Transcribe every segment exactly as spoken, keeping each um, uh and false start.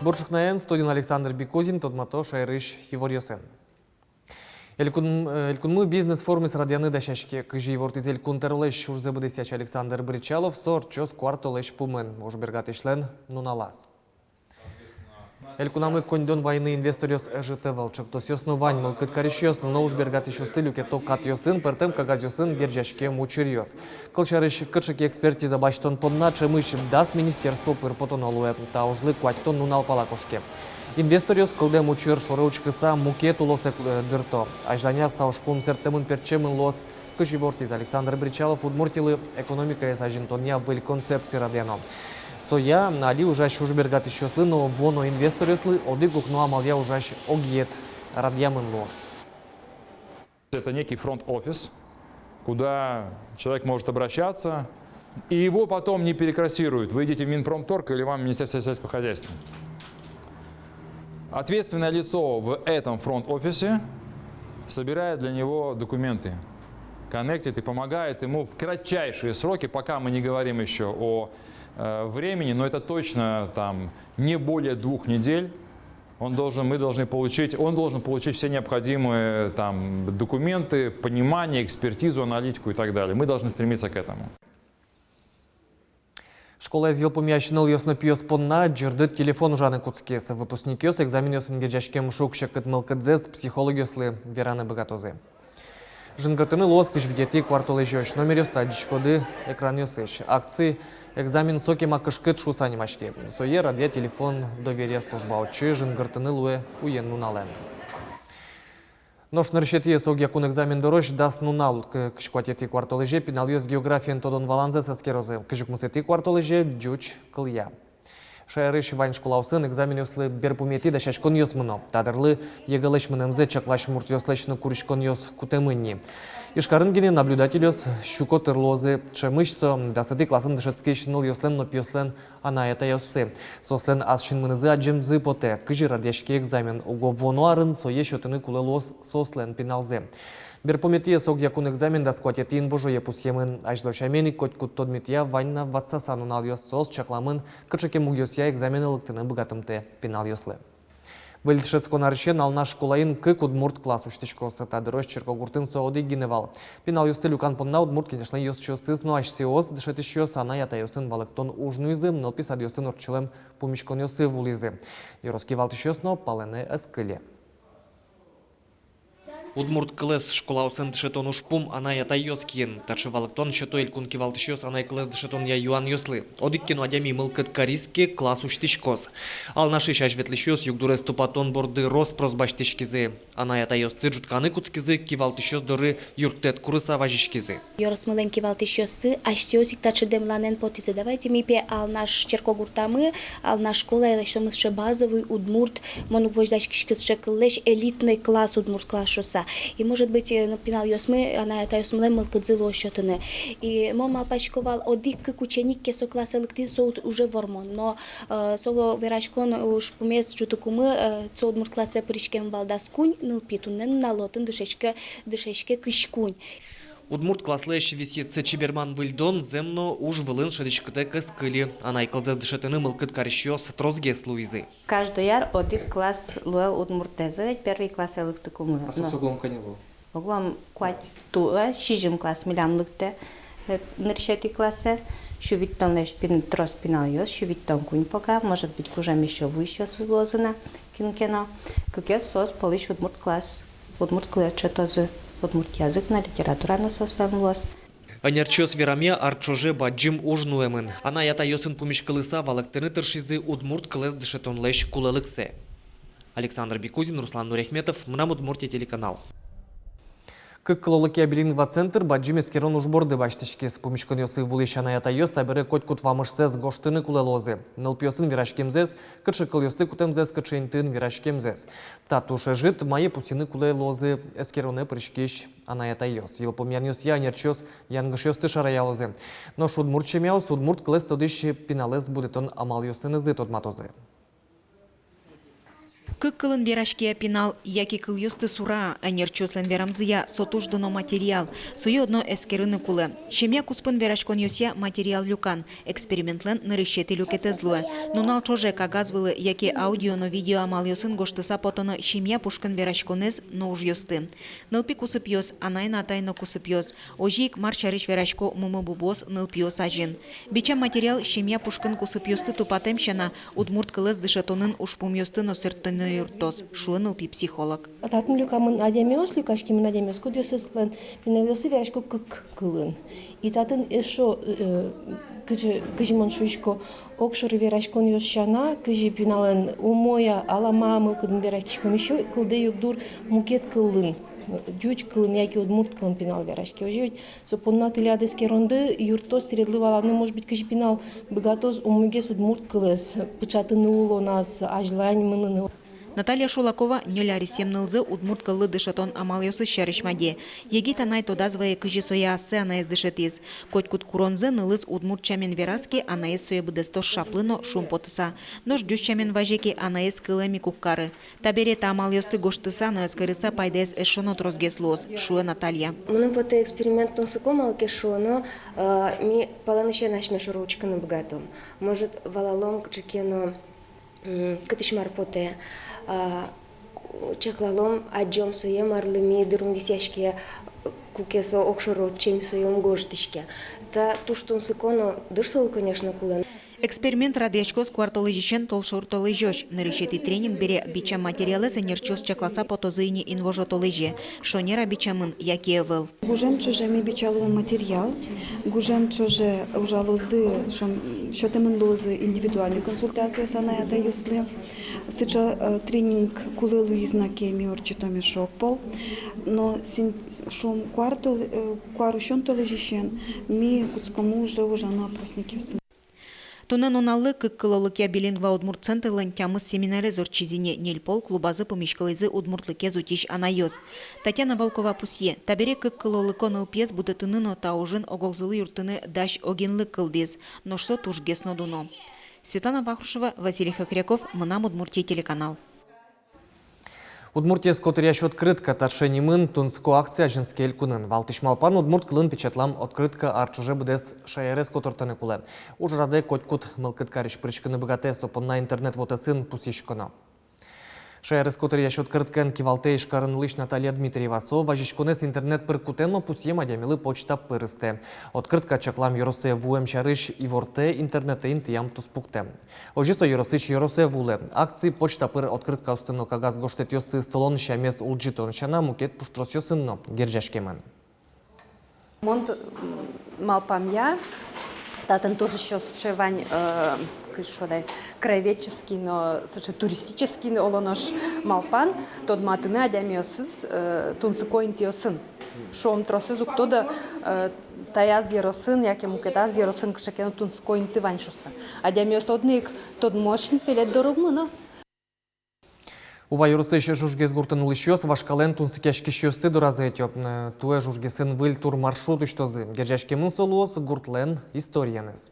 Бур ӵукнаен, студиын Александр Бикузин, тодмато шаерысь иворъёсын. Элькун-, э, Элькунмы бизнес-форумез радъяны дасяське. Кызьы ивортӥз Элькун тӧролэсь ужзэ быдэсъясь Александр Бречалов, со ортчоз куартолэзь пумын, ужбергатӥсьлэн нуналаз. Элькунамы коньдон вайыны инвесторъёс ӧжыт ӧвӧл, ӵектосъёс но вань, мылкыд карисьёс но ужбергатӥсьёсты люкето катъёсын, пӧртэм кагазъёсын герӟаськем учыръёс. Кылсярысь, кыӵе ке экспертиза басьтон понна ӵемысь дас министерство пыр потоно луэ. Та ужлы куатьтон нунал пала кошке. Инвесторъёс кылдэм учыр шоры учкыса мукет улосэ, э, дырто. Азьланяз та ужпум сэрттэмын-пертчемын луоз. Кызьы ивортӥз Александр Бречалов, Удмуртилы экономикаез азинтонъя выль концепция радъяно. Соя али ужась ужбергатӥсьёслы но вуоно инвесторъёслы одӥг укно амалъя ужась огъет радъямын луоз. Это некий фронт-офис, куда человек может обращаться, и его потом не перекрасируют. Вы идите в Минпромторг или вам в Министерство сельского хозяйства. Ответственное лицо в этом фронт-офисе собирает для него документы, коннектит и помогает ему в кратчайшие сроки, пока мы не говорим ещё о, э, времени, но это точно там не более двух недель. Он должен, мы должны получить, он должен получить все необходимые там документы, понимание, экспертизу, аналитику и так далее. Мы должны стремиться к этому. Школаез йылпумъясь нылъёс но пиос понна ӟырдыт телефон ужаны кутскиз. Выпускникъёс экзаменъёсын герӟаськем шуг-секыт мылкыдзэс психологъёслы вераны быгатозы. Жингыртыны луоз кызь витетӥ куартолэзёзь. Номеръёсты адӟиськоды экранъёсысь. Акци «Экзамен со кема кышкыт» шуыса нимаське. Сое радъя телефон доверия служба. Отчы жингыртыны луэ уен-нуналэн. Нош нырысетӥез огъякун экзамен дорозь дас нунал. К-, кызь куатетӥ куартолэзе пиналъёс географиен тодон-валанзэс эскерозы, кызь укмысетӥ куартолэзе ӟуч кылъя. Шаерысь вань школаосын экзаменъёслы берпуметӥ дасяськонъёс мыно. Та дырлы ЕГЭ-лэсь мынэмзэ чаклась муртъёслэсь но куриськонъёс кутэмын ни. Ижкарын гинэ наблюдательёс сю котыр луозы. Ӵемысь со дасэтӥ классын дышетскись нылъёслэн но пиослэн анай-атайёссы. Соослэн ас синмынызы адӟемзы потэ, кызьы радъяське экзамен. Уго вуоно арын сое сётыны кулэ луоз соослэн пиналзы. Берпуметӥез огъякун экзамен дас куатетӥ инвожое пусъемын. Азьло сямен ик, котькуд тодметъя вань на ватсаса нуналъёс. Соос чакламын кыӵе ке мугъёсъя экзаменэ лыктыны быгатымтэ пиналъёслы. Выль дышетскон арысен Алнаш школаын кык удмурт класс усьтӥськоз. Та дырозь Черкогуртын со одӥг гинэ вал. Пиналъёсты люкан понна Удмурт Кенешлэн ёзчиосыз но асьсэос, дышетӥсьёс, анай-атайёсын валэктон уж нуизы, нылпи садъёсын ортчылэм пумиськонъёсы вуылӥзы. Ёрос кивалтӥсьёс но палэнэ ӧз кыле. Удмурт кылэз школаосын дышетон ужпум анай-атайёс киын. Таӵе валэктон сёто элькун кивалтӥсьёс анай кылэз дышетонъя юанъёслы. Одӥг ке но адями мылкыд кариз ке, класс усьтӥськоз. Алнашысь азьветлӥсьёс югдурез тупатон борды рос-прос басьтӥськизы. Анай-атайёсты ӝутканы кутскизы, кивалтӥсьёс доры юрттэт курыса вазиськизы. Ёросмылэн кивалтӥсьёссы асьсэос ик таӵе дэмланэн потӥзы: давайте ми, пе, Алнаш Черкогуртамы, Алнаш школае лэсьтомы сыӵе базовый удмурт, мон уг возьдаськиськы сыӵе кыллэсь, элитной класс, удмурт класс шуыса. И, может быть, э, ну, пиналъёсмы, анай-атайёсмылэн мылкыдзы луоз сётыны. И мон малпасько вал, одӥг-кык ученик ке со классэ лыктӥз, со у-, уже вормон. Но, э, со вераськон ужпумез ӝутыкумы, э, со удмурт классэ пыриськем вал дас куинь нылпи, туннэ нуналлы отын дышетске, дышетске кызь куинь. Удмурт класслэсь висъетсэ чеберман выльдон зэм но уж вылын шӧдӥськытэк ӧз кыльы. Анай кылзэс дышетыны мылкыд карисьёс тросгес луизы. Каждой ар одӥг класс луэ удмуртэз, ведь первый классэ лыктыкумы. А соос огъя кӧня луо? Огъя куать туэ, сизьым класс милям лыктэ, э, нырысетӥ классэ. Сю витьтонлэсь пин-, трос пиналъёс, сю витьтон куинь пока, может быть, кужым ещё вуисьёсыз луозы на, кин ке но. Кыкез соос пӧлысь удмурт класс. Удмурт кылэз дышетозы, удмурт язык но, литература но соослэн луоз. Ӧнерчиос верамъя, ар ӵоже бадӟым уж нуэмын. Анай-атайёсын пумиськылыса валэктыны тыршизы удмурт кылэз дышетонлэсь кулэлыксэ. Александр Бикузин, Руслан Нуряхметов, «Мынам Удмуртие» телеканал. Кык кыллыкъя билингва центр бадӟым эскерон уж борды басьтӥськиз. Пумиськонъёсы вуылӥсь анай-атайёс табере котькуд вамышсэс гожтыны кулэ луозы. Нылпиосын вераськемзэс, кыӵе кылъёсты кутэмзэс, кыӵе интыын вераськемзэс. Та туж ӧжыт, мае пусйыны кулэ луозы эскеронэ пыриськись анай-атайёс. Йылпумъянъёсъя ӧнерчиос янгышъёсты шараялозы. Нош удмурт семьяос удмурт кылэз тодӥсь пиналэз будэтон амалъёсынызы тодматозы. Кык кылын вераське-а пинал, яке кылъёсты сура-а, ӧнерчиослэн верамзыя, со туж дуно материал, сое одно эскерыны кулэ. Семья куспын вераськонъёсъя материал люкан, экспериментлэн нырысетӥ люкетэз луэ. Нунал ӵоже кагаз вылэ яке аудио но видео амалъёсын гожтыса потоно семья пушкын вераськонэз но ужъёсты. Нылпи кусыпъёс, анай но атай но кусыпъёс. Озьы ик мар сярысь верасько мумы-бубыос нылпиос азьын. Бичам материал семья пушкын кусыпъёсты тупатэм сяна, удмурт кылэз дышетонын ужпумъёсты но сэрттыны юрттоз, шуэ нылпи психолог. Татын люкамын адямиос, люкаськемын адямиос, кудъёсызлэн пиналъёссы верасько кык кылын. И татын эшшо, э, кызьы, кызьы мон шуисько, огшоры вераськонъёс сяна, кызьы пиналэн умой-а, алама-а мылкыдын вераськиськом, эшшо кылдэ югдур мукет кылын, ӟуч кылын яке удмурт кылын пинал вераське. Озьы ведь со понна тӥляд эскеронды юрттоз тӥледлы валаны, может быть, кызьы пинал быгатоз умойгес удмурт кылэз пыӵатыны улоназ, азьлань мыныны. Наталья Шулакова ньыль аресъем нылзэ удмурт кыллы дышетон амалъёсыз сярысь маде. Егит анай тодаз вае, кызьы сое ассэ анаез дышетӥз. Котькуд куронзэ нылыз удмурт сямен вераз ке, анаез сое быдэстоз шаплы но шумпотыса. Нош ӟуч сямен вазе ке, анаез кылэм ик уг кары. Табере та амалъёсты гожтыса но эскерыса, пайдаез эшшо но тросгес луоз, шуэ Наталья. Мыным потэ, эксперимент тунсыко, малы ке шуоно, э, ми палэнысен асьме шоры учкыны быгатом. Может, валалом кыӵе ке но, м, кытысь мар потэ, а, чаклалом, адӟом сое, марлы ми дыр ум висъяське, куке со огшоры ортче, ми сое ум гожтӥське. Та туж тунсыко но, дыр солы, конечно, кулэ. Эксперимент радъяськоз куартолэзьысен толшор толэзёзь. Нырысетӥ тренинг бере бичам материалэз ӧнерчиос чакласа потозы ини инвожо толэзе, шонер-а бичамын яке ӧвӧл. Гужем ӵоже ми бичалом материал, гужем ӵоже ужалозы, шуом, сётэмын луозы индивидуальной консультациос анай-атайёслы. Сыӵе, э, тренинг кулэ луиз на ке, ми ортчытом эшшо огпол. Но син-, шуом, куартол-, э, куарусён толэзьысен ми кутскомы уже ужаны опросникъёсын. Туннэ нуналлы кык кылолыкъя билингва удмурт центрлэн тямыс семинарез ортчиз ини. Ньыль пол клубазы пумиськылӥзы удмуртлыкез утись анайёс. Татьяна Волкова пусъе, табере кык кылолыко нылпиез будэтыны но та ужын ог-огзылы юрттыны дась огинлык кылдӥз, нош со тужгес но дуно. Светлана Вахрушева, Василий Хохряков, «Мынам Удмуртие» телеканал. «Удмуртиез котыръясь открытка» — таӵе нимын тунсыко акция азинске элькунын. Валтӥсь малпан: удмурт кылын печатлам открытка ар ӵоже быдэс шаерез котыртыны кулэ. Ужрадэ котькуд мылкыд карись пыриськыны быгатэ, со понна интернет вотэсын пусйиськоно. Шаерез котыръясь открыткаен кивалтэ Ижкарын улӥсь Наталья Дмитриева. Со вазиськонэз интернет пыр кутэ но пусъем адямилы почта пыр ыстэ. Открытка чаклам ёросэ вуэм сярысь ивортэ интернетэ интыям туспуктэм. Озьы со ёросысь ёросэ вуылэ. Акци почта пыр открыткаосты но кагаз гожтэтъёсты ыстылон сямез улӟытон сяна, мукет пуштросъёсын но герӟаськемын. Мон т-, м, малпамъя, татын туж ещё сыӵе вань, э, кызьы шуод ай, краеведческий но, сыӵе туристический но, оло нош, малпан тодматыны адямиосыз, э, тунсыко интыосын. Шуом, тросэз уг тодо, э, таяз ёросын яке мукетаз ёросын кыӵе ке но тунсыко инты вань шуыса. Адямиос одно ик тодмо синпелет доры уг мыно. Ува ёросысь Жужгес гуртын улӥсьёс вашкалаен тунсыкъяськисьёсты доразы ӧтё. Туэ Жужгесын выль турмаршрут усьтозы. Герӟаськемын со луоз гуртлэн историеныз.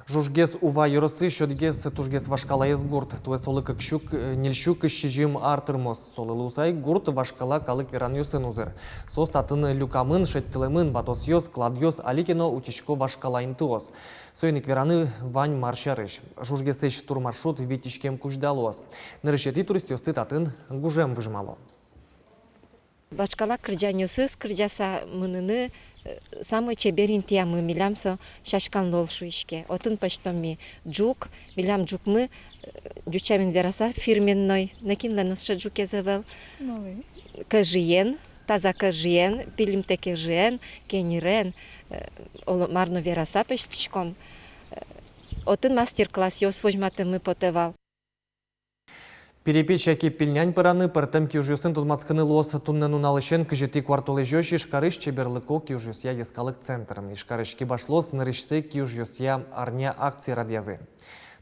Жужгес — Ува ёросысь одӥгез тужгес вашкалаез гурт. Туэ солы кык сю к-, ньыль сю кызь сизьым ар тырмоз. Солы луыса ик гурт вашкала калык веранъёсын узыр. Соос татын люкамын, шедьтылэмын: ватосъёс, кладъёс, али ке но утисько вашкала интыос. Соин ик вераны вань мар сярысь. Жужгесысь турмаршрут вить иськем кузьда луоз. Нырысетӥ туристъёсты татын гужем выжымало. Вашкала кырӟанъёсыз кырӟаса мыныны, э, самой чебер интыямы милям со Сяськан лол шуиське. Отын пӧзьтом ми ӝук, милям ӝукмы, э, ӟуч сямен вераса, фирменной, нокинлэн но сыӵе ӝукез ӧвӧл. Кӧжыен, таза кӧжыен, пилимтэ кӧжыен, кеньырен, э, оло мар но вераса пӧзьтӥськом. Э, отын мастер-классъёс возьматэммы потэ вал. Перепеч яке пельнянь пӧраны, пӧртэм киужъёсын тодматскыны луоз туннэ нуналысен кызетӥ куартолэзёзь Ижкарысь чеберлыко киужъёсъя йӧскалык центрын. Ижкарысь кибашлыос нырысьсэ киужъёсъя арня акци радъязы.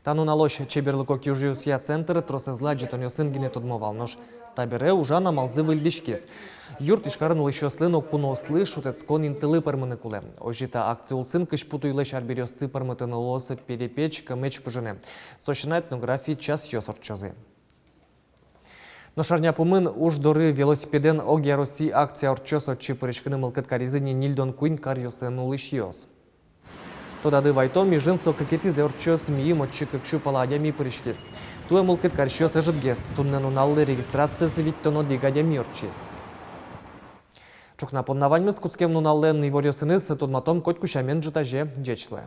Та нуналозь чеберлыко киужъёсъя центр тросэзлы адӟытонъёсын гинэ тодмо вал, нош табере ужан амалзы выльдӥськиз. Юрт Ижкарын улӥсьёслы но куноослы шутэтскон интылы пӧрмыны кулэ. Озьы та акци улсын кызьпу туйлэсь арбериосты пӧрмытыны луоз перепеч, кӧмеч пыжыны. Со сяна этнографи часъёс ортчозы. Нош арня пумын уж доры велосипедэн огъя Россия акция ортчоз. Отчы пыриськыны мылкыд каризы ни ньыльдон куинь каръёсын улӥсьёс. Тодады вайытом, Ижын со кыкетӥзэ ортчоз, миым отчы кык сю пала адями пыриськиз. Туэ мылкыд карисьёс ӧжытгес, туннэ нуналлы регистрациез витьтон одӥг адями ортчиз. Ӵукна понна ваньмыз. Кутскем нуналлэн иворъёсыныз тодматом котьку сямен ӝытазе. Ӟеч луэ.